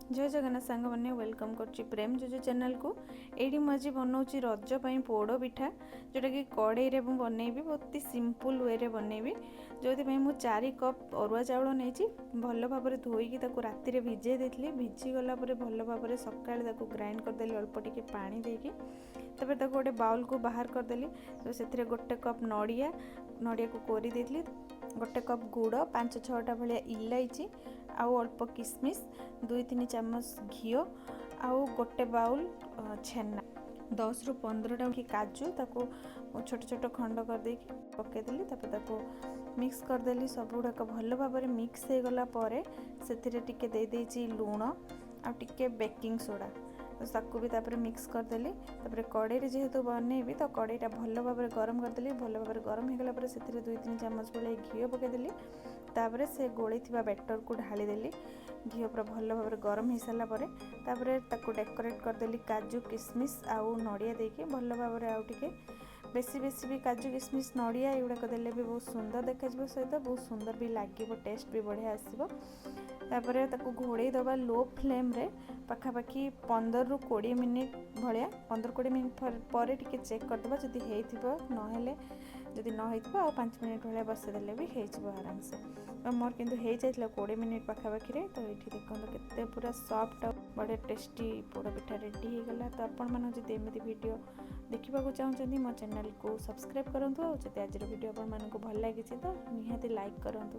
ଜୟ ଜଗନ୍ନାଥ ସାଙ୍ଗମାନେ, welcome କରୁଛି ପ୍ରେମ ଜୋଜୋ ଚ୍ୟାନେଲକୁ। ଏଇଠି ମୁଁ ଆଜି ବନାଉଛି ରଜ ପାଇଁ ପୋଡ଼ ପିଠା, ଯେଉଁଟାକି କଡ଼େଇରେ ମୁଁ ବନେଇବି। ବହୁତ ସିମ୍ପଲ୍ ୱେରେ ବନେଇବି, ଯେଉଁଥିପାଇଁ ମୁଁ 4 କପ୍ ଅରୁଆ ଚାଉଳ ନେଇଛି। ଭଲ ଭାବରେ ଧୋଇକି ତାକୁ ରାତିରେ ଭିଜେଇ ଦେଇଥିଲି। ଭିଜିଗଲା ପରେ ଭଲ ଭାବରେ ସକାଳେ ତାକୁ ଗ୍ରାଇଣ୍ଡ କରିଦେଲି ଅଳ୍ପ ଟିକେ ପାଣି ଦେଇକି। ତାପରେ ତାକୁ ଗୋଟେ ବାଉଲକୁ ବାହାର କରିଦେଲି। ତ ସେଥିରେ 1 କପ୍ ନଡ଼ିଆ, ନଡ଼ିଆକୁ କୋରି ଦେଇଥିଲି, 1 କପ୍ ଗୁଡ଼, ପାଞ୍ଚ ଛଅଟା ଭଳିଆ ଇଲାଇଚି ଆଉ ଅଳ୍ପ କିସମିସ୍, 2-3 ଚାମଚ ଘିଅ ଆଉ ଗୋଟେ ବାଉଲ ଛେନା, 10ରୁ 15ଟା କି କାଜୁ, ତାକୁ ଛୋଟ ଛୋଟ ଖଣ୍ଡ କରିଦେଇକି ପକାଇଦେଲି। ତାପରେ ତାକୁ ମିକ୍ସ କରିଦେଲି। ସବୁଗୁଡ଼ାକ ଭଲ ଭାବରେ ମିକ୍ସ ହେଇଗଲା ପରେ ସେଥିରେ ଟିକେ ଦେଇଦେଇଛି ଲୁଣ ଆଉ ଟିକେ ବେକିଂ ସୋଡ଼ା। ତାକୁ ବି ତାପରେ ମିକ୍ସ କରିଦେଲି। ତାପରେ କଡ଼େଇରେ ଯେହେତୁ ବନେଇବି, ତ କଡ଼େଇଟା ଭଲ ଭାବରେ ଗରମ କରିଦେଲି। ଭଲ ଭାବରେ ଗରମ ହେଇଗଲା ପରେ ସେଥିରେ 2-3 ଚାମଚ ଭଳିଆ ଘିଅ ପକାଇଦେଲି। ତାପରେ ସେ ଗୋଳେଇଥିବା ବ୍ୟାଟରକୁ ଢାଳିଦେଲି ଘିଅ ପୁରା ଭଲ ଭାବରେ ଗରମ ହେଇସାରିଲା ପରେ। ତାପରେ ତାକୁ ଡେକୋରେଟ୍ କରିଦେଲି କାଜୁ, କିସମିସ୍ ଆଉ ନଡ଼ିଆ ଦେଇକି ଭଲ ଭାବରେ। ଆଉ ଟିକେ ବେଶୀ ବେଶୀ ବି କାଜୁ, କିସମିସ୍, ନଡ଼ିଆ ଏଗୁଡ଼ାକ ଦେଲେ ବି ବହୁତ ସୁନ୍ଦର ଦେଖାଯିବ, ସହିତ ବହୁତ ସୁନ୍ଦର ବି ଲାଗିବ, ଟେଷ୍ଟ ବି ବଢ଼ିଆ ଆସିବ। ତାପରେ ତାକୁ ଘୋଡ଼େଇ ଦେବା ଲୋ ଫ୍ଲେମ୍ରେ ପାଖାପାଖି 15ରୁ 20 ମିନିଟ୍ ଭଳିଆ। 15-20 ମିନିଟ୍ ପରେ ଟିକେ ଚେକ୍ କରିଦେବା ଯଦି ହେଇଥିବ, ନହେଲେ ଯଦି ନ ହେଇଥିବ ଆଉ 5 ମିନିଟ୍ ଭଳିଆ ବସେଇଦେଲେ ବି ହେଇଯିବ ଆରାମସେ। ତ ମୋର କିନ୍ତୁ ହେଇଯାଇଥିଲା 20 ମିନିଟ୍ ପାଖାପାଖିରେ। ତ ଏଇଠି ଦେଖନ୍ତୁ, କେତେ ପୁରା ସଫ୍ଟ ଆଉ ବଢ଼ିଆ ଟେଷ୍ଟି ପୋଡ଼ ପିଠା ରେଡ଼ି ହେଇଗଲା। ତ ଆପଣମାନଙ୍କୁ ଯଦି ଏମିତି ଭିଡ଼ିଓ ଦେଖିବାକୁ ଚାହୁଁଛନ୍ତି, ମୋ ଚ୍ୟାନେଲକୁ ସବସ୍କ୍ରାଇବ୍ କରନ୍ତୁ। ଆଉ ଯଦି ଆଜିର ଭିଡ଼ିଓ ଆପଣମାନଙ୍କୁ ଭଲ ଲାଗିଛି, ତ ନିହାତି ଲାଇକ୍ କରନ୍ତୁ।